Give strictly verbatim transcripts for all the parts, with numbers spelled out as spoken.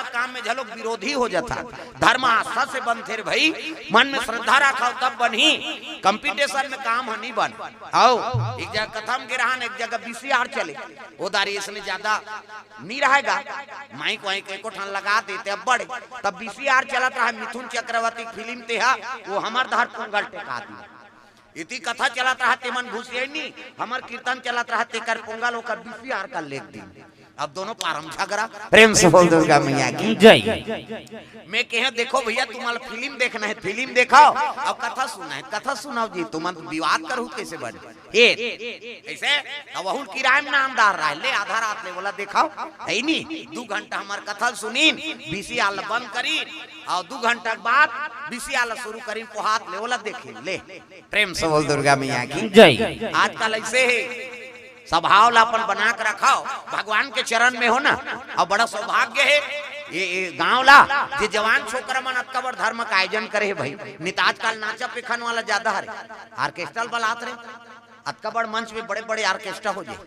काम में घलोक विरोधी हो जाता। धर्म आस्था से बनथे रे भाई, मन में श्रद्धा रखव तब बनही, कंपटीशन में काम ह नहीं बन। आओ, एक जगह कथा म गे रहन, एक जगह वीसीआर चले, ओ दारी इसने ज्यादा नहीं रहेगा, माइक वाइक एको ठन लगा देते अब्बड़, तब वीसीआर चलत रहा मिथुन चक्रवर्ती फिल्म ते हा, वो हमर धार पोंगल टेका दी। इति कथा चलत रहा ते मन घुसियाई नहीं, हमर कीर्तन चलत रहा तेकर पोंगल ओकर वीसीआर का लेग दी। अब दोनों पारम झगड़ा। प्रेम से बोल दुर्गा मैया की। जय। मैं कहे, देखो भैया, तुम्हारा फिल्म देखना है, फिल्म देखाव, अब कथा सुनना है, कथा सुनाव जी, तुमन विवाद करहू कैसे बन? हे, ऐसे अब वहुल किराए में नामदार रहे, ले आधा रात ले बोला देखाव, है नी, दू घंटा हमार कथा सुनीन, वीसीआर बंद करीन, और दू घंटा के बाद वीसीआर शुरू करीन, पोहात ले बोला देखीन, ले। प्रेम से बोल दुर्गा मैया की। जय। आजकल ऐसे है, स्वभाव ला अपन बना के रखाव, भगवान के चरण में हो ना, और बड़ा सौभाग्य है। ये, ये गांव ला जे जवान छोकरा मन अतका बड़ धर्म का आयोजन करे है भाई, नहीं तो आजकल नाचा पेखन वाला ज्यादा हरे, ऑर्केस्ट्रा बलात रहे, अतका बड़ मंच में बड़े बड़े ऑर्केस्ट्रा हो जाए,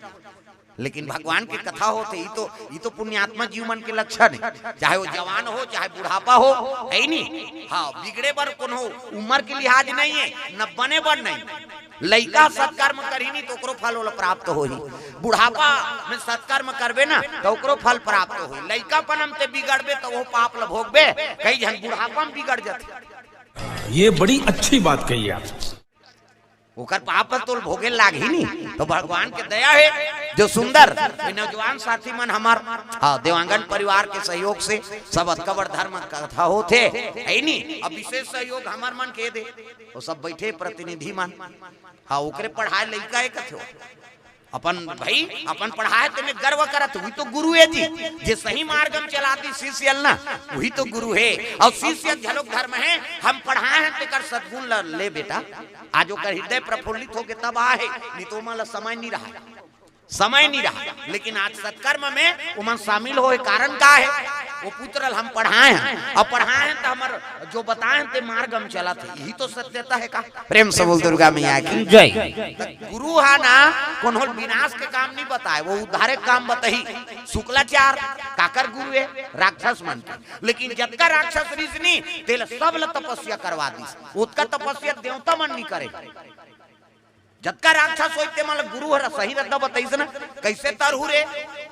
लेकिन भगवान के कथा होथे, ई तो, ई तो पुण्यात्मा जीव मन के लक्षण है, चाहे वो जवान हो, चाहे बुढ़ापा हो, है नी? हाँ, बिगड़े बर कोनो उम्र के लिहाज नहीं है, न बने बर नहीं। लइका सत्कर्म करही नी तो ओकरो फल ओला प्राप्त होही। बुढ़ापा में सत्कर्म करबे ना तो ओकरो फल प्राप्त होही। लइकापन म ते बिगड़बे तो वो पाप ल भोगबे। कई झन बुढ़ापा में बिगड़ जाथे। ये बड़ी अच्छी बात कही आप। ओकर पाप ल तोल भोगे लागही नी। तो भगवान के दया है जो सुंदर ये नौजवान साथी मन हमार, हाँ, देवांगन परिवार के सहयोग से सब अतका बड़ धर्म कथा होथे, है नी? अब विशेष सहयोग हमार मन के दे, वो सब बैठे प्रतिनिधि मन, हाँ, ओकरे पढ़ाए लइका है कथो। अपन भाई, अपन पढ़ाए तेमे गर्व करत, वही तो गुरु है जी, जे सही मार्ग में चला दी शिष्य ल ना, वही तो गुरु है। और शिष्य घलोक धर्म है, हम पढ़ाए हैं तेकर सद्गुण ल ले बेटा। आज ओकर हृदय प्रफुल्लित होके तब आहे, नहीं तो ओमन ल समय नहीं रहा, समय नहीं रहा। लेकिन आज सत्कर्म में ओमन शामिल होए कारण का है? वो पुत्र ल हम पढ़ाए हैं, और पढ़ाए हैं तो हमर जो बताए हैं ते मार्ग में चलत है, यही तो सत्यता है का? प्रेम से बोल दुर्गा मैया की। जय। त गुरु हा ना कोनो विनाश के काम नहीं बताए, वो उद्धारे के काम बताही। शुक्लाचार काकर गुरु है? राक्षस मन के। लेकिन जतका राक्षस रिस नी, तेला सब ल तपस्या करवा दिस। ओतका तपस्या देवता मन नहीं करे। जतका राक्षस होई ते मन ल गुरु हर सही रद्दा बताइस ना, कैसे तरहू रे?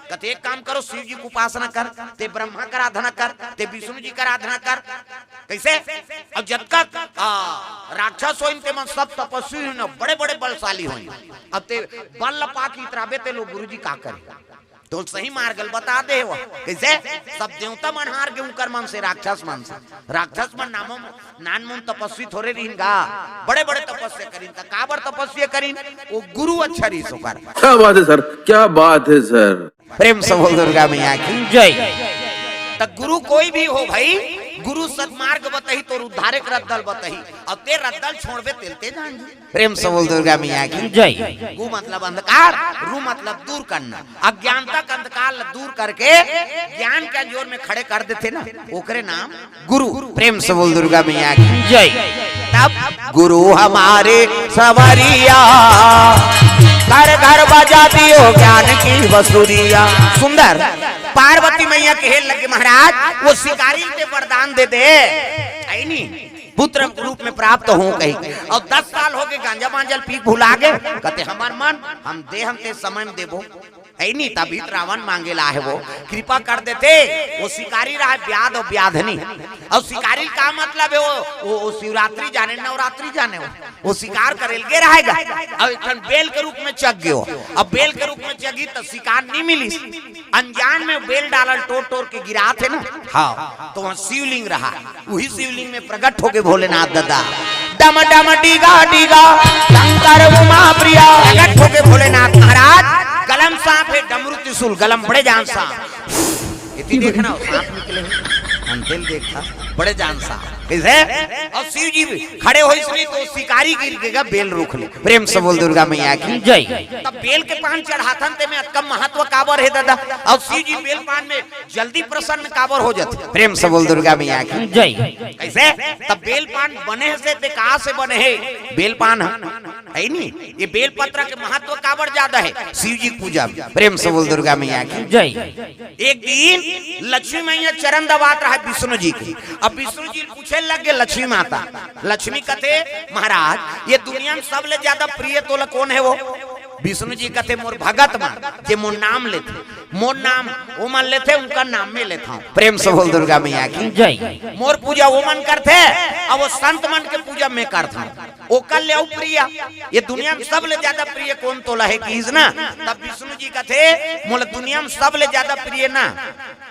कथे एक काम करो, शिव जी के उपासना कर, ते ब्रह्मा कर आराधना कर, ते विष्णु जी कर आराधना कर। कैसे? अब जतका, आ, राक्षस होई ते मन सब तपस्वी होई ना, बड़े-बड़े बलशाली होई। अब ते बल ल पा के इतराबे ते लो गुरु जी का करे? तो सही मार्ग ल बता दे वो। कैसे? सब देवता मन हार गे उनकर मन से, राक्षस मन से। राक्षस मन नामो नानमुन तपस्वी थोरे रहिन गा, बड़े-बड़े तपस्या करिन। त काबर तपस्या करिन? वो गुरु अच्छा रहिस ओकर। क्या बात है सर, क्या बात है सर। प्रेम से बोल दुर्गा मैया की। जय। त गुरु कोई भी हो भाई, गुरु सदमार्ग बताही, तोर उद्धारे के रद्दा ल बताही। अब ते रद्दा ल छोड़बे तेल ते जान जी। प्रेम से बोल दुर्गा मैया की। जय। गु मतलब अंधकार, रु मतलब दूर करना। अज्ञानता के अंधकार ल दूर करके ज्ञान के अंजोर में खड़े कर देथे ना, ओकरे नाम गुरु। प्रेम से बोल दुर्गा मैया की। जय। तब गुरु हमारे सवरिया, घर घर बजा दियो ज्ञान की बसुरिया। सुंदर पार्वती मैया कहे लगे, महाराज, वो शिकारी ल ते वरदान दे दे, है नी? पुत्र रूप में प्राप्त हों कही। अउ दस साल होगे, गांजा मांजा ल पी के भुला गे। कथे, हमर मन, हम दे, हम ते समय में देबो। है नी, तभी त रावण मांगे ल आहे वो, कृपा कर देथे। वो शिकारी रहा है, व्याध अउ व्याधनी। अउ शिकारी ल का मतलब है वो, वो, वो शिवरात्रि जाने, नवरात्रि जाने वो, वो शिकार करे ल गे रहेगा। अउ एक ठन बेल के रूप में चघ गयो। अब बेल के रूप में चघी त शिकार नहीं मिलिस। अनजान में बेल डालल टोर टोर के गिराथे ना, हाँ, तो वहाँ शिवलिंग रहा, वही शिवलिंग में प्रकट होके भोलेनाथ दादा, डम डम डीगा डीगा शंकर उमा प्रिया। प्रकट होके भोलेनाथ महाराज, गलम सांप है, डमरू त्रिशूल, गलम बड़े जान सांप। इति देखना हो, सांप निकले हो, अंतिल देखा, बड़े जान सांप। कइसे? अउ शिव जी खड़े होइस नहीं तो शिकारी गिर गे गा बेल रूख ले। प्रेम से बोल दुर्गा मैया की। जय। तब बेल के पान चढ़ाथन ते में अतका महत्व काबर हे दादा? अउ शिव जी बेल पान में जल्दी प्रसन्न काबर हो जाथे? प्रेम से बोल दुर्गा मैया की। जय। कइसे? तब बेल पान बने से ते का से बने हे? बेल पान ह, हे नहीं? ये बेल पत्र के महत्व काबर ज्यादा हे? शिव जी पूजा में। प्रेम से बोल दुर्गा मैया की। जय। एक दिन लक्ष्मी मैया चरण दबात रहा विष्णु जी के। अब विष्णु जी पूछे लग गे लक्ष्मी माता। लक्ष्मी कथे, महाराज, ये दुनिया में सबले ज्यादा प्रिय तोला कोन हे वो? विष्णु जी कथे, मोर भगत मन, जे मोर नाम लेथे। मोर नाम वो मन लेथे, उनका नाम में लेथंव। प्रेम से बोल दुर्गा मैया की। जय। मोर पूजा वो मन करथे, अब वो संत मन के पूजा मैं करथंव। ओकर ले अउ प्रिय, ये दुनिया में सबले ज्यादा प्रिय कोन तोला हे किहिस ना? तब विष्णु जी कथे, मोला दुनिया में सबले ज्यादा प्रिय ना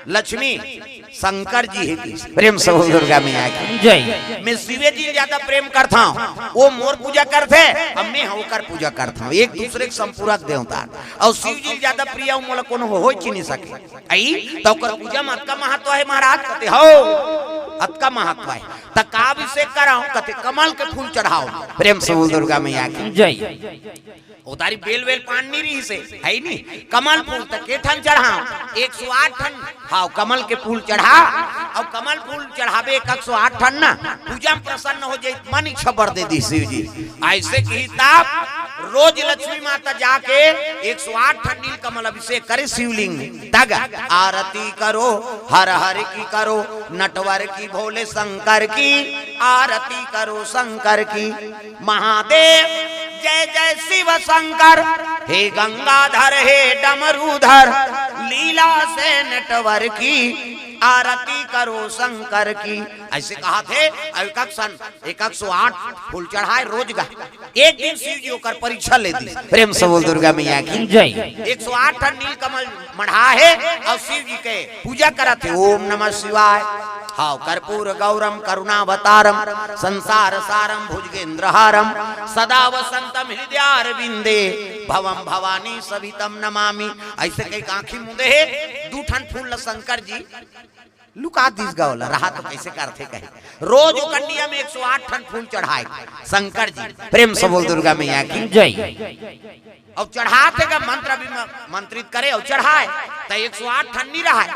लक्ष्मी, शंकर जी हे किहिस। प्रेम से बोल दुर्गा मैया की। जय। मैं शिवे जी ज्यादा प्रेम करथंव, वो मोर पूजा करथे, अब मैं ओकर पूजा करथंव। एक दूसरे के संपूरक देवता। अउ शिव जी ज्यादा प्रिय अउ मोला कोनो हो, हो ही नहीं सके। अई, त ओकर पूजा में अतका महत्व हे महाराज? कथे, हो, अतका महत्व हे। त का अभिषेक करंव? कथे, कमल के फूल चढ़ाओ। प्रेम से बोल दुर्गा मैया की। जय। ओ दारी बेल वेल पान नहीं रहिसे, हे नहीं? कमल फूल त के ठन चढ़ाओ? एक सौ आठ ठन। हाव, कमल के फूल चढ़ा, अउ कमल फूल चढ़ाबे एक सौ आठ ठन ना, पूजा में प्रसन्न हो जाई, मन इच्छा बर दे दिही शिव जी। अइसे किहिस तब रोज लक्ष्मी माता जाके एक सौ आठ ठन नील कमल अभिषेक करे शिवलिंग में। तग आरती करो, हर हर की करो, नटवर की, भोले शंकर की, आरती करो शंकर की। महादेव जय जय शिव शंकर, हे गंगाधर हे डमरूधर, लीला से नटवर की, आरती करो शंकर की। अइसे कहाथे, अउ एक एक सौ आठ फूल चढ़ाए रोज गा। एक दिन शिव जी ओकर परीक्षा ले दिस। प्रेम से बोल दुर्गा मैया की। जय। एक सौ आठ ठन नीलकमल मढ़ा हे अउ शिव जी के पूजा करत हे। ओम नमः शिवाय। हाव, कर्पूर गौरम करुणावतारम संसार सारम भुजगेंद्र हारम सदा वसंतम हृदयारविंदे भवम भवानी सभितम नमामि। अइसे कहिके आँखी मूंदे हे, दू ठन फूल ल शंकर जी लुका दिस गा ओला, रहा तो कइसे करथे कहे। रोज ओ कंडिया में एक सौ आठ ठन फूल चढ़ाए शंकर जी। प्रेम से बोल दुर्गा मैया की। जय। अउ चढ़ाथे गा मंत्र अभिम-, मंत्रित करे अउ चढ़ाए, त एक सौ आठ ठन नी रहय,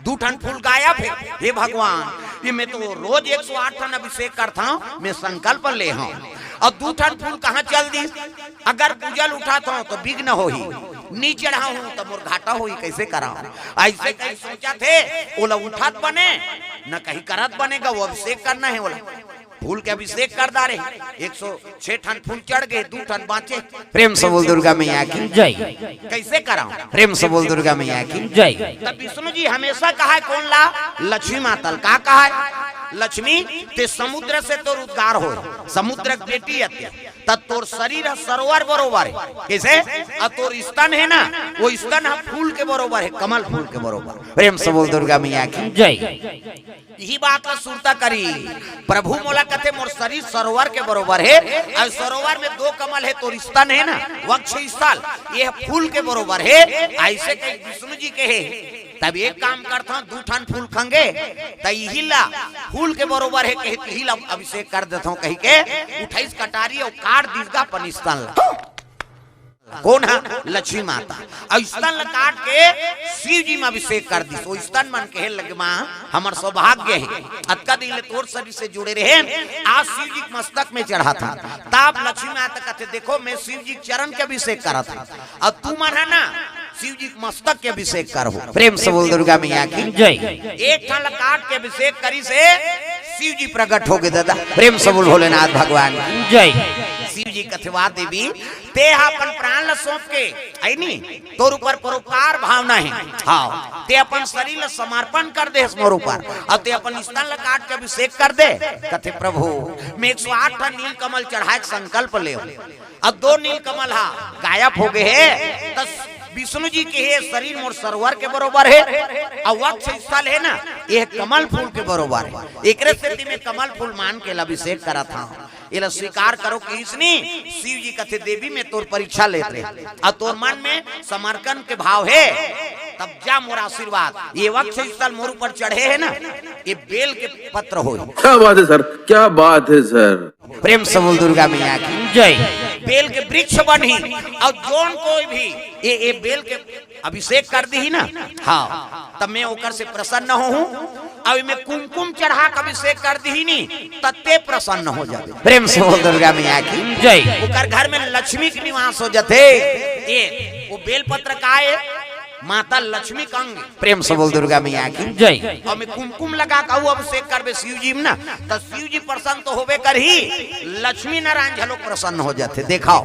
दू ठन फूल गायब हे। हे भगवान, ये मैं तो रोज एक सौ आठ ठन अभिषेक करथंव, मैं संकल्प ले हंव, अउ दू ठन फूल कहाँ चल दिस? अगर पूजा ल उठाथंव त विघ्न होही, नी चढ़ाहूं त मोर घाटा होही, कइसे करंव? अइसे कहीं सोचत हे, ओला उठात बने, न कहीं करत बने गा, वो अभिषेक करना हे ओला। फूल के अभिषेक कर डारे, एक सौ छह ठन फूल चढ़ गे, दू ठन बांचे। प्रेम से बोल दुर्गा मैया की। जय। कइसे करंव? प्रेम से बोल दुर्गा मैया की। जय। तब विष्णु जी हमेशा कहय कोन ला? लक्ष्मी माता ल। का कहय? लक्ष्मी, ते समुद्र से तोर उद्गार होय, समुद्र के बेटी अते। त तोर शरीर ह सरोवर बरोबर हे। कइसे? अउ तोर स्तन हे ना, वो स्तन ह फूल के बरोबर हे, कमल फूल के बरोबर। प्रेम से बोल दुर्गा मैया की। जय। इही बात ला सुरता करी। प्रभु मोला कथे, मोर शरीर सरोवर के बरोबर हे, अउ सरोवर में दो कमल हे, तोर स्तन हे ना, वक्ष स्थल, ये ह फूल के बरोबर हे। अइसे कहिके विष्णु जी कहे, तब एक काम करथंव, दू ठन फूल खंगे, त इही ला फूल के बरोबर हे कहिके इही ला अभिषेक कर देथंव कहिके उठइस कटारी अउ काट दिस गा अपन स्तन ला। कोन ह? लक्ष्मी माता। अउ स्तन ला काट के शिव जी म अभिषेक कर दिस। ओ स्तन मन कहे लगे, माँ, हमर सौभाग्य हे, अतका दिन ले तोर शरीर से जुड़े रहेन, आज शिव जी के मस्तक में चढ़ाथन। तब लक्ष्मी माता कथे, देखो, मैं शिव जी के चरण के अभिषेक करत हंव, अउ तुमन ह ना, शिव जी के मस्तक के अभिषेक करहू। प्रेम से बोल दुर्गा मैया की। जय। एक ठन ला काट के अभिषेक करिस हे, शिव जी प्रकट हो गे दादा। प्रेम से बोल भोलेनाथ भगवान की। जय। शिव जी कथे, वाह देवी, ते ह अपन प्राण ला सौंप के, हे नी, तोर ऊपर परोपकार भावना हे। हाव, ते अपन शरीर ला समर्पण कर दे हस मोर ऊपर, अउ ते अपन स्तन ला काट के अभिषेक कर दे। कथे, प्रभु, मैं एक सौ आठ ठन नीलकमल चढ़ाए के संकल्प ले हंव, अउ दो नीलकमल ह गायब हो गे हे, त विष्णु जी कहे, शरीर मोर सरोवर के बरोबर हे, अउ वक्ष स्थल हे ना, ये कमल फूल के बरोबर हे। एकरे सेती मैं कमल फूल मान के एला अभिषेक करत हंव, एला स्वीकार करो कहिस नी। शिव जी कथे, देवी, मैं तोर परीक्षा लेत रहेंव, अउ तोर मन में समर्पण के भाव हे, तब जा मोर आशीर्वाद, ये वक्ष स्थल मोर ऊपर चढ़े हे ना, ये बेल के पत्र होही। क्या बात है सर, क्या बात है सर। प्रेम से बोल दुर्गा मैया की। जय। बेल के वृक्ष बनही, अउ जोन कोई भी ये ये बेल के अभिषेक कर दिही ना, हाँ, तब मैं ओकर से प्रसन्न होहूँ। अउ एमे कुमकुम चढ़ा के अभिषेक कर दिही नी, तत्ते प्रसन्न हो जाबे। प्रेम से बोल दुर्गा मैया की। जय। ओकर घर में लक्ष्मी के निवास हो जाथे। ये वो बेल पत्र का है? माता लक्ष्मी के अंग। प्रेम से बोल दुर्गा मैया की। जय। अउ एमे कुमकुम लगा के अउ अभिषेक करबे शिव जी में ना, तो शिव जी प्रसन्न तो होबे करही, लक्ष्मी नारायण घलो प्रसन्न हो जाथे। देखाओ,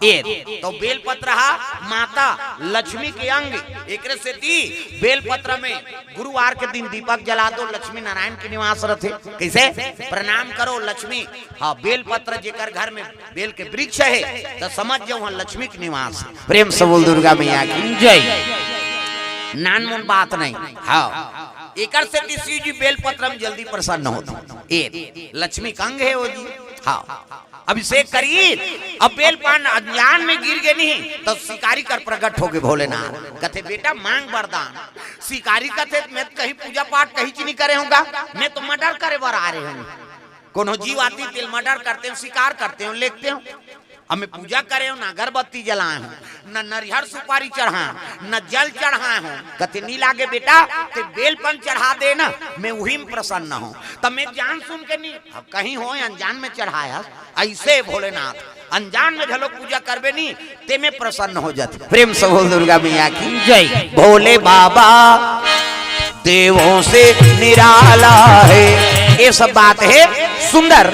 ये तो बेल पत्र हा माता लक्ष्मी के अंग, एकरे सेती बेल पत्र में गुरुवार के दिन दीपक जला दो, लक्ष्मी नारायण के निवास रथे। कैसे? प्रणाम करो लक्ष्मी। हाँ, बेल पत्र जेकर घर में बेल के वृक्ष है, तो समझ जाओ वहाँ लक्ष्मी के निवास है। प्रेम से बोल दुर्गा मैया की। जय। नानमुन बात नहीं। हाँ, एकर सेती शिव जी बेल पत्र में जल्दी प्रसन्न होथे। ए लक्ष्मी के अंग है वो जी। हाँ, अभिषेक करी, अब बेल पान अनजान में गिर गे नहीं, तो शिकारी कर प्रकट होगे भोलेनाथ। कथे, "बेटा, मांग वरदान।" शिकारी कथे, "मैं तो कहीं पूजा पाठ कहीं चीज नहीं करे होगा, मैं तो मर्डर करे बर आ रहे हूँ। कोनो जीव आती, तेल मर्डर करते हो, शिकार करते हो, लेगते हो। अब मैं पूजा करे हूँ, ना अगरबत्ती जलाए हूँ, ना नरिहर सुपारी चढ़ाए हूँ, ना जल चढ़ाए हूँ।" कथे, "नहीं लागे बेटा, ते बेल पान चढ़ा दे ना, मैं वही में प्रसन्न हूँ।" तब मैं जान सुन के नहीं, अब कहीं हो अनजान में चढ़ाया, ऐसे भोलेनाथ अनजान में घलो पूजा करबे नहीं, ते में प्रसन्न हो जाथे। प्रेम से बोल दुर्गा मैया की। जय। भोले बाबा देवों से निराला है, ये सब बात है सुंदर।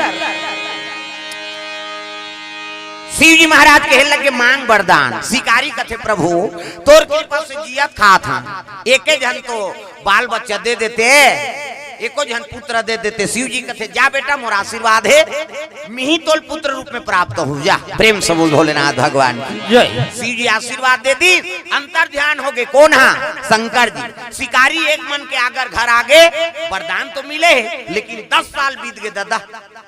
शिव जी महाराज कहे लगे, "मांग वरदान।" शिकारी कथे, "प्रभु, तोर कृपा से जियत खात हन, एके झन तो बाल बच्चा दे देते, एको झन पुत्र दे देते।" शिव जी कथे, "जा बेटा, मोर आशीर्वाद है, मिही तोल पुत्र रूप में प्राप्त हो जा।" प्रेम से बोल भोलेनाथ भगवान की। जय। शिव जी आशीर्वाद दे दी, अंतर ध्यान हो गए। कौन हा? शंकर जी। शिकारी एक मन के अगर घर आगे, वरदान तो मिले है, लेकिन दस साल बीत गए दादा,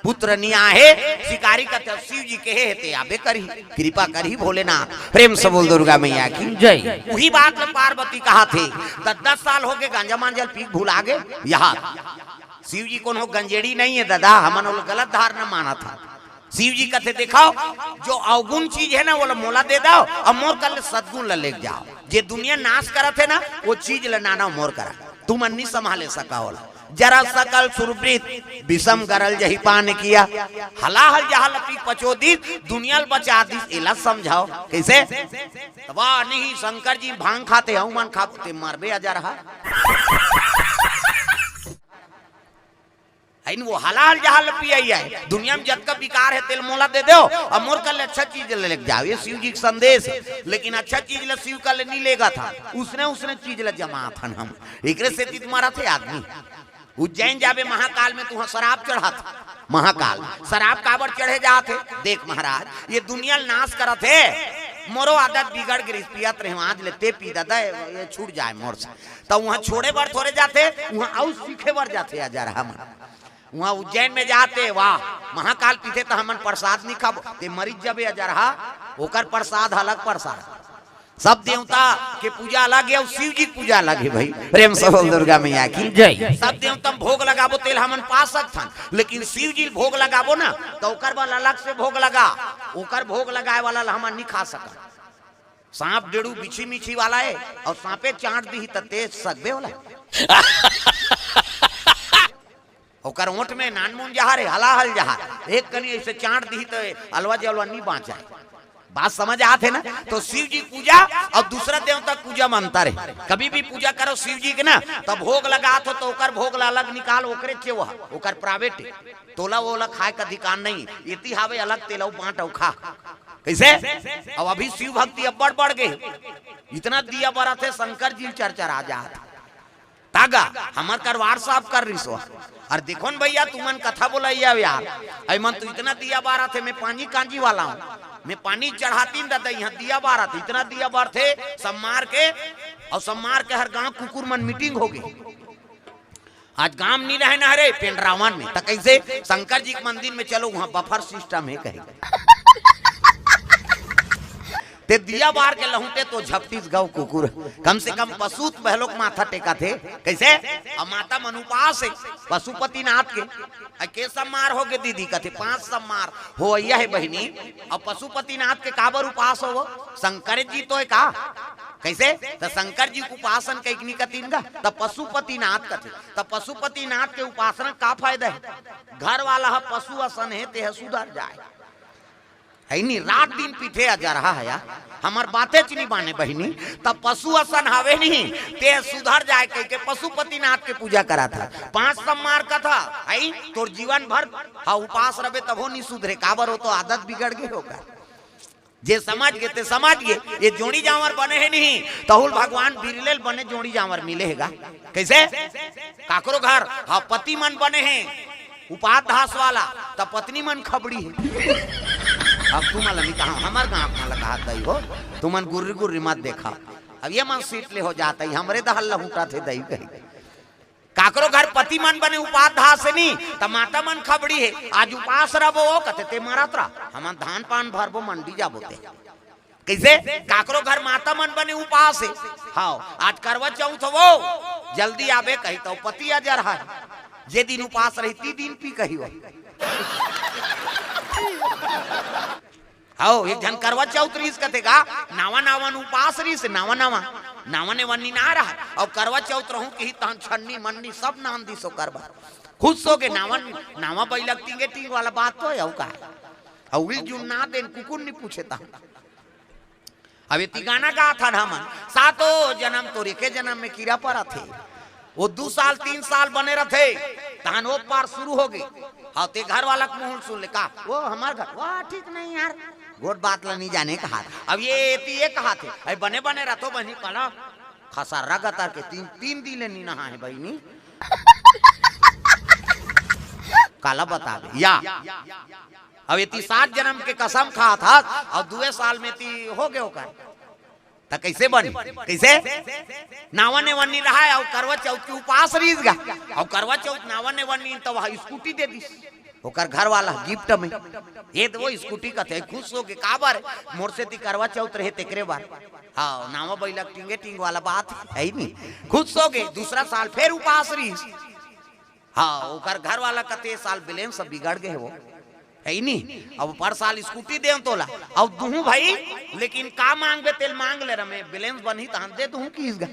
पुत्र नहीं आहे। शिकारी कथे, "शिव जी कहे हे ते आबे करही, कृपा करही भोलेनाथ।" प्रेम से बोल दुर्गा मैया की। जय। वही बात ल पार्वती कहा थे, "त दस साल हो गए, गांजा मांजल पी के भुला गए।" यहाँ शिव जी कोनो गंजेड़ी नहीं है दादा, हमन ओला गलत धारणा माना था। शिव जी कथे, "देखो, जो अवगुण चीज है ना, वो ला मोला दे दो, और मोर कर ले सदगुण ला लेके जाओ। जे दुनिया नाश करत है ना, वो चीज ला नाना मोर करा, तुमन नहीं संभाले सका ओला।" जरा सकल सुरवृत विषम गरल जही पान किया। हलाहल जहाल पी पचो दिस, दुनिया ल बचा दिस, एला समझाओ कैसे? तबा नहीं शंकर जी भांग खाते, हऊ मन खाते मरबे अजरहा। अइन वो हलाहल जहाल पिया ही है। दुनिया में जतका विकार है, तेल मोला दे दो, अब मोर कल अच्छा चीज ले लेके जाओ। ये शिव जी का संदेश है, लेकिन अच्छा चीज ले शिव कल नहीं लेगा था, उसने, उसने चीज ले जमा था हम। एकरे से तीत मारा थे आदमी। उज्जैन जाबे महाकाल में, तुहा शराब चढ़ात। महाकाल शराब काबर चढ़े जात हे? देख महाराज, ये दुनिया ल नाश करत हे। मोरो आदत बिगड़ गे रिहिस, पियत रहे, आज ले ते पी ददा, ये छूट जाए मोर से। त उहाँ छोड़े बर थोरे जाथे, उहाँ अउ सीखे बर जाथे अजरहा मन। उहाँ उज्जैन में जाथे, वाह, महाकाल पीथे त हमन प्रसाद नहीं खाबो, ते मरिच जबे अजरहा, ओकर प्रसाद अलग प्रसाद। सब देवता के पूजा अलग है और शिव जी के पूजा अलग है भाई। प्रेम से बोल दुर्गा मैया की। जय। सब देवता में भोग लगाबो तेल हमन पा सकथन, लेकिन शिव जी ल भोग लगाबो ना तो ओकर बर अलग से भोग लगा, ओकर भोग लगाए वाला ल हमन नहीं खा सकन। सांप डेड़ू बिछी मिछी वाला है और सांपे चांट दी त तेज सकबे वाला। ओकर ओंठ में नानमुन जहर है, हलाहल जहर। एक कनी ऐसे चांट दी तो अलवा जलवा नहीं बाँचे। बात समझ आत है ना? तो शिव जी पूजा और दूसरा देवता पूजा में अंतर है। कभी भी पूजा करो शिव जी के ना, तो भोग लगात हो तो ओकर भोग ला अलग निकाल, ओकरे चेवा, ओकर प्राइवेट। तोला वोला खाए का अधिकार नहीं, इति हावे अलग तेला बांट अउ खा। कैसे? अब अभी शिव भक्ति अब्बड़ बढ़ गए, इतना दिया बरत है, शंकर जी चरचरा जात। तागा, हमर कर WhatsApp कर रिसो। अरे देखो न भैया, तुमन कथा बोलइया यार। अई मन तो इतना दिया बारत हे, मैं पानी कांजी वाला हूँ। मैं पानी चढ़ातीन दादा, यहाँ दिया बारत, इतना दिया बारत हे, सब मार के, और सब मार के हर गांव कुकुर मन meeting हो गई। आज गांव नहीं रहे ना रे, पेंडरावन में। त कैसे? शंकर जी के मंदिर में चलो, वहाँ buffer system है कहे। ते दिया बार के लहुटे तो झपटिस गौ कुकुर। कम से कम पशु त बहलोक माथा टेका थे। कैसे? अब माता मन उपास हे पशुपतिनाथ के। अ के सम्मार होगे दीदी? कथे पांच सम्मार होवइया हे बहिनी। अब पशुपतिनाथ के काबर उपास होवो? शंकर जी तो हे का? कैसे? त शंकर जी के उपासन कइक नी कतिन गा, त पशुपतिनाथ कथे। त पशुपतिनाथ के उपासना का फायदा हे? घर वाला ह पशु असन हे, ते ह सुधर जाए। है नी, रात दिन पीठे अजरहा हे यार। हमर बातेच नी माने बहिनी, त पशु असन हवे नी, ते सुधर जाए कहिके पशुपतिनाथ के पूजा कराथा। पांच सम्मार कथा, है तोर जीवन भर हा उपास रबे तभो नी सुधरे, काबर हो तो आदत बिगड़ गे होगा। जे समझ गे ते समझ गे, ये जोड़ी जांवर बने हे नी, तहुल भगवान बिरलेल बने जोड़ी जांवर मिले हे गा। कैसे? काकरो घर हा पति मन बने हे उपास धास वाला, त पत्नी मन खबड़ी हे। अब तुमन ला नी कहा, हमर गांव वाला कहा दई हो, तुमन गुर्री गुर्री मत देखा। अब ये मन सीट ले हो जात हे, हमरे दहल लहुटा थे दई कही। काकरो घर पति मन बने उपास धास हे नी, त माता मन खबड़ी हे, आज उपास रबो, कथे ते मरत रह, हमन धान पान भरबो मंडी जाबो ते। कैसे? काकरो घर माता मन बने उपास हे। हाव, आज करवा चौथ हो, जल्दी आबे कही तो पति अजरहा हे। जे दिन उपास रही ती दिन पी कही हो। हाव, एक झन करवा चौथ रहिस कथे गा, नावा नावा न उपास रहिस, नावा नावा, नावा ने वन्नी ना रहा। अउ करवा चौथ रहूं कही तहन छन्नी मन्नी सब नान दिस ओकर बर। खुश होगे, नावा, नावा बइला के टींगे टींग वाला बात तो हे, अउ का? अउ उही जुन ना देन, कुकुर नी पूछे तहन। अब एती गाना गाथन हमन, सातो जनम तोर एके जनम में कीरा परत हे। वो दू साल, तीन साल बने रथे, तहन वो पार शुरू होगे। हाव, ते घर वाला के मुंह सुन ले का, वो हमर घर, वो ठीक नहीं यार, गोठ बात ला नहीं जाने कहा। अब ये एती ये कहा थे, अरे बने बने रथो बहिनी, काला खसर्रा गतर के तीन, तीन दिन ले नी नहा हे बहिनी। काला बताबे या। अब एती सात जनम के कसम खात हस, अउ दुए साल में ती होगे ओकर। त कैसे बनी? कैसे? नावा ने वन्नी रहा हे, अउ करवा चौथ के उपास रहिस गा, अउ करवा चौथ नावा ने वन्नी त वह स्कूटी दे दिस ओकर घर वाला gift में। ये तो वो स्कूटी कथे, खुश होगे, काबर? मोर सेती करवा चौथ रहे तेकरे बर। हाव, नावा बइला के टींगे टींग वाला बात हे ही नी। खुश होगे, दूसरा साल फेर उपास रहिस। हाव, ओकर घर वाला कथे, "साल balance सब बिगड़ गे हे वो, हे ही नी? अब पर साल स्कूटी देंव तोला, अउ दुहूं भाई, लेकिन का मांगबे तेला मांग ले रमे, balance बनही तहन दे दुहूं किहिस गा।"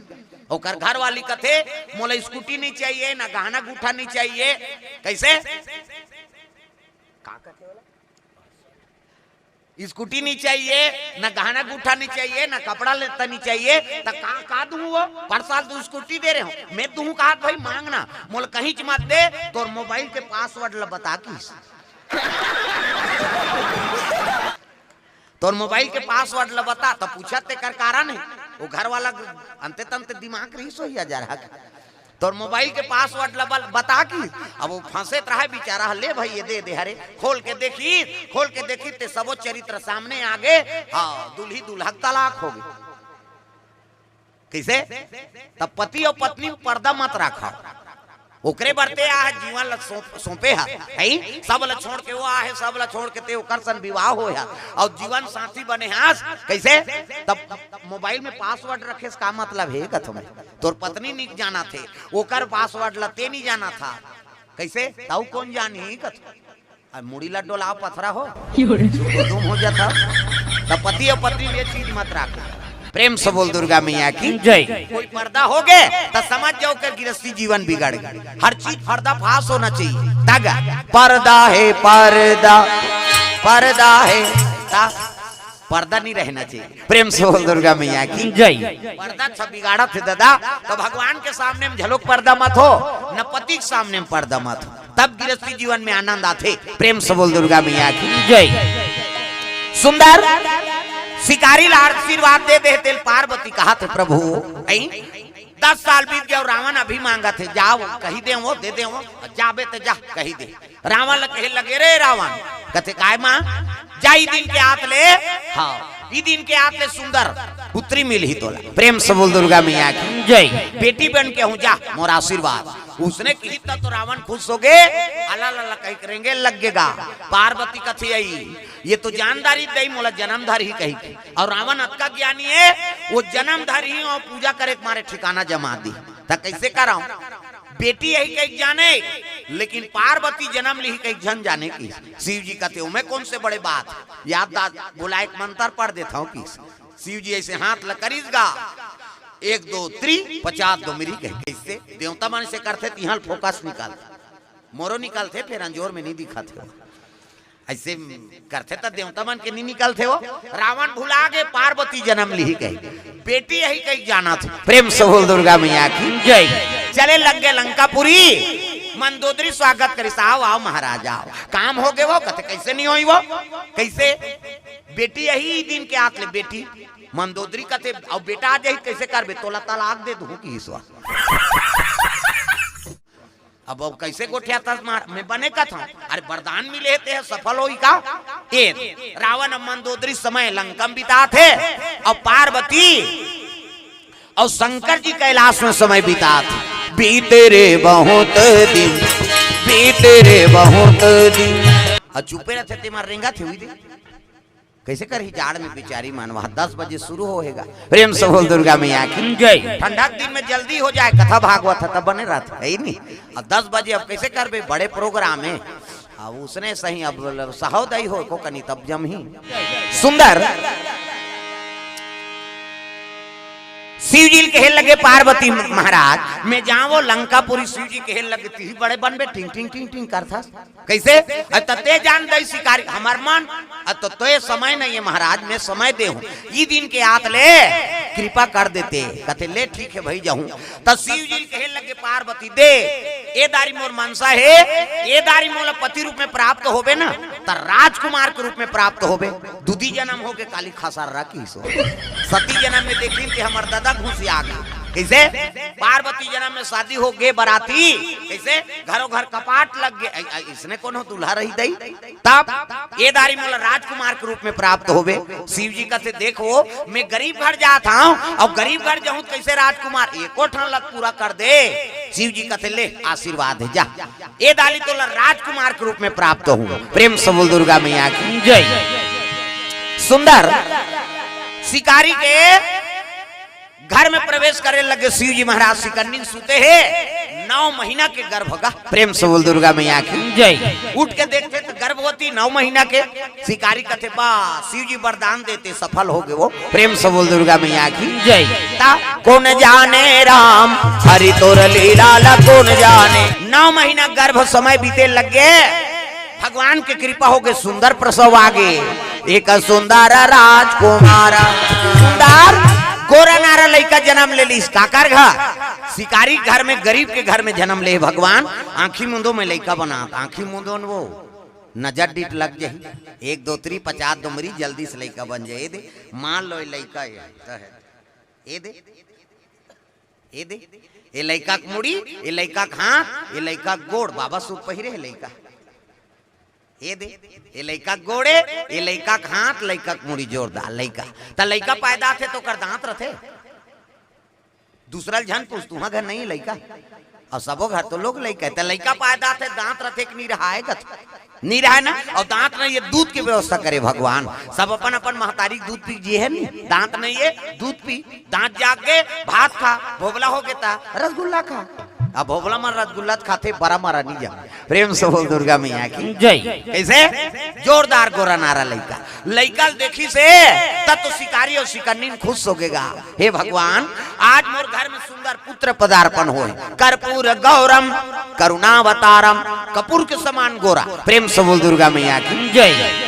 ओकर घर वाली कथे, "मोला स्कूटी नहीं चाहिए, ना गहना गूठा नहीं चाहिए।" कैसे? का कथे बोला? स्कूटी नहीं चाहिए, ना गहना गूठा नहीं चाहिए, ना कपड़ा लत्ता नहीं चाहिए, त का, का दूं वो? पर साल तू स्कूटी दे रहे हो, मैं दूं कहा भाई मांगना, मोला कहींच मत दे, तोर मोबाइल के password ला बता किहिस। तोर मोबाइल के password ला बता, त पूछत तेकर कारण हे, वो घर वाला अंते तंते दिमाग रहिस होही हजार हक। तोर मोबाइल के password ला बल-, बता किहिस। अब वो फंसेत रहे बेचारा, ले भाई ये दे दे, हरे, खोल के देखिस, खोल के देखिस ते सबो चरित्र सामने आगे। हाव, दुल्ही दुल्हा के तलाक होगे। कैसे? त पति अउ पत्नी में पर्दा मत राखव। ओकरे बर ते आ जीवन ला सौंप-, सौंपे हस, हे? सब ला छोड़ के वो आहे, सब ला छोड़ के ते ओकर सन विवाह होय हस, अउ जीवन साथी बने हस। कैसे? तब मोबाइल में password रखे से का मतलब हे कथों में? तोर पत्नी नी जानत हे, ओकर password ला ते नी जानत हस। कैसे? तउ कोन जानही कथों? अब मुड़ी ला डोलाव पथरा हो, तुम हो जात हव। त पति अउ पत्नी में ये चीज मत राखो। प्रेम से बोल दुर्गा मैया की जय। कोई पर्दा होगे त समझ जाव कि गृहस्थी जीवन बिगड़ गे। हर चीज पर्दा फास होना चाहिए। तग पर्दा हे, पर्दा, पर्दा हे, ता पर्दा नहीं रहना चाहिए। प्रेम से बोल दुर्गा मैया की जय। पर्दा अच्छा बिगाड़त हे दादा, त भगवान के सामने में झलोक पर्दा मत हो, न पति के सामने में पर्दा मत हो। तब गृहस्थी जीवन में आनंद आथे। प्रेम से बोल दुर्गा मैया की जय। सुंदर शिकारी ला आशीर्वाद दे दे तेला पार्वती कहत हे, "प्रभु, अई, दस साल बीत गे अउ रावण अभी मांगत हे, जाव, कहि देवं, दे देवं, जाबे त जा, कहि दे।" रावण ला कहे लगे, "रे रावण," कथे, "काय मां?" "जा, ई दिन के आत ले, हां, ई दिन के आत ले सुंदर पुत्री मिलही तोला। प्रेम से बोल दुर्गा मैया की जय। बेटी बन के हूँ, जा मोर आशीर्वाद। उसने किही त तो रावण खुश होगे, अला ला ला कहिके रेंगे लग गे गा। पार्वती कथे अई, ये तो जान डारिस दई मोला जनम धरही कहिके। अउ रावण अतका ज्ञानी हे, वो जनम धरही अउ पूजा करे के मारे ठिकाना जमा दिस। त कइसे करंव? बेटी अही कहिके जाने, लेकिन पार्वती जनम लिही कहिके झन जाने किस। शिव जी कथे, ओमे कोन से बड़े बात, याद दाद बोलाय के मंतर पढ़ देथंव किस। शिव जी अइसे हाथ ला करिस गा, एक दो त्री, पचास दो मिरी कहे। कइसे? देवता मन अइसे करथे, तिहां ले फोकस निकलथे, मोरो निकलथे, फेर अंजोर में नइ दिखत हे। अइसे करथे त देवता मन के नइ निकलथे वो। रावण भुला गे पार्वती जनम लिही कहे, बेटी अही कहिके जानथे। प्रेम से बोल दुर्गा मैया की जय। चले लग गे लंकापुरी, मंदोदरी स्वागत करिस, आव आव महाराज आव, काम होगे वो। कथे कइसे नइ होही वो, कइसे? बेटी अही दिन के आत ले बेटी। मंदोदरी कथे, अउ बेटा आ जाही कइसे करबे, तोला तलाक दे दूं किस वो। अब, अब कइसे गोठियाथस मार, मैं बने कथंव। अरे वरदान मिले हे, तेह सफल होही का? ए रावण अउ मंदोदरी समय लंका म बिताथे, अउ पार्वती अउ शंकर जी कैलाश में समय बिताथे। बीते रे बहुत दिन, बीते रे बहुत दिन। अउ चुपे रथे, ते मार रेंगथे उही दे। कइसे करही जाड़ में बिचारी मन, वहां दस बजे शुरू होहे गा। प्रेम से बोल दुर्गा मैया की जय। ठंडा के दिन में जल्दी हो जाय, कथा भागवत हे त बने रथे, हे नी? अब दस बजे अब कइसे करबे, बड़े प्रोग्राम हे। अब उसने सही, अब सहोदई हो को कनी तब जमही। सुंदर शिव जी ल कहे लगे पार्वती महाराज, मैं जावंव लंकापुरी। शिव जी कहे लगे, तिही बड़े बनबे, टिंग टिंग टिंग टिंग करथस। कइसे? अ, त ते जान दई शिकारी, हमर मन, अ, त तोय समय नइ हे महाराज, मैं समय देहूं। ई दिन के आत ले कृपा कर देते। कथे, ले ठीक हे भई, जाहूं। त शिव जी ल कहे लगे पार्वती, दे, ए दारी मोर मनसा हे, ए दारी मोला पति रूप में प्राप्त होबे ना, त राजकुमार के रूप में प्राप्त होबे। दुदी जनम होगे काली खसर्रा किस वो। सती जनम में देखिन ते हमर ददा घुसिया गे। कइसे? पार्वती जनम में शादी होगे बराती, कइसे? घरो घर कपाट लग गे। अइ-, अइ-, इसने कोनो दूल्हा रही दई? तब ए दारी मोला राजकुमार के रूप में प्राप्त होबे। शिव जी कथे, देखो, मैं गरीब घर जात हंव, अउ गरीब घर जाहूं त कइसे राजकुमार, एको ठन ल पूरा कर दे। शिव जी कथे, ले, आशीर्वाद हे, जा। ए दारी तोला राजकुमार के रूप में प्राप्त होहूं। प्रेम से बोल दुर्गा मैया की जय। सुंदर शिकारी के घर में प्रवेश करे लगे शिव जी महाराज, शिकन्नी सुते हे, नौ महीना के गर्भ गा। प्रेम से बोल दुर्गा मैया की जय। उठ के देखथे त गर्भवती नौ महीना के। शिकारी कथे, बा, शिव जी वरदान देते, सफल होगे वो। प्रेम से बोल दुर्गा मैया की जय। ता कोन जाने राम हरि तोर लीला ला कोन जाने। नौ महीना गर्भ समय बीते लगे, भगवान के कृपा होगे, सुंदर प्रसव आगे। एक सुंदर राजकुमार, सुंदर गोरा नारा लइका जनम ले लिस। काकर घर? शिकारी घर में, गरीब के घर में जनम ले भगवान। आंखी मुंदो में लइका बनात, आंखी मुंदो न वो नजर डीठ लग जाही। एक दो त्री पचास दो मरी, जल्दी से लइका बन जाय। ए दे, मान लो ए लइका हे, त हे। ए दे, ए दे, ए लइका के मुड़ी, ए लइका के हाथ, ए लइका के गोड़, बाबा सूट पहिरे हे लइका। ए दे, ए लइका के गोड़े, ए लइका के हाथ, लइका के मुड़ी जोरदार लइका। त लइका पैदा थे त ओकर दांत रथे। दूसरा ल झन पूछ, तुंहर घर नइ हे लइका? अउ सबो घर तो लोग लइका हे, त लइका पैदा थे, दांत रथे कि नइ रहय? कथे नइ रहय ना। अउ दांत नइ हे, दूध के व्यवस्था करे भगवान। सब अपन अपन महतारी के दूध पी के जिए हे नी, दांत नइ हे, दूध पी, दांत जाग गे, भात खा, भोभला होगे त रसगुल्ला खा। अब भोभला मन रसगुल्ला त खाथे, बरा मरा नइ जा। प्रेम से बोल दुर्गा मैया की जय। कइसे? जोरदार गोरा नारा लइका। लइका ल देखिस हे, तब तो शिकारी अउ शिकन्नी खुश होगे गा। हे भगवान, आज मोर घर में सुंदर पुत्र पदार्पण होय। कर्पूर गौरम करुणावतारम, कपूर के समान गोरा। प्रेम से बोल दुर्गा मैया की जय।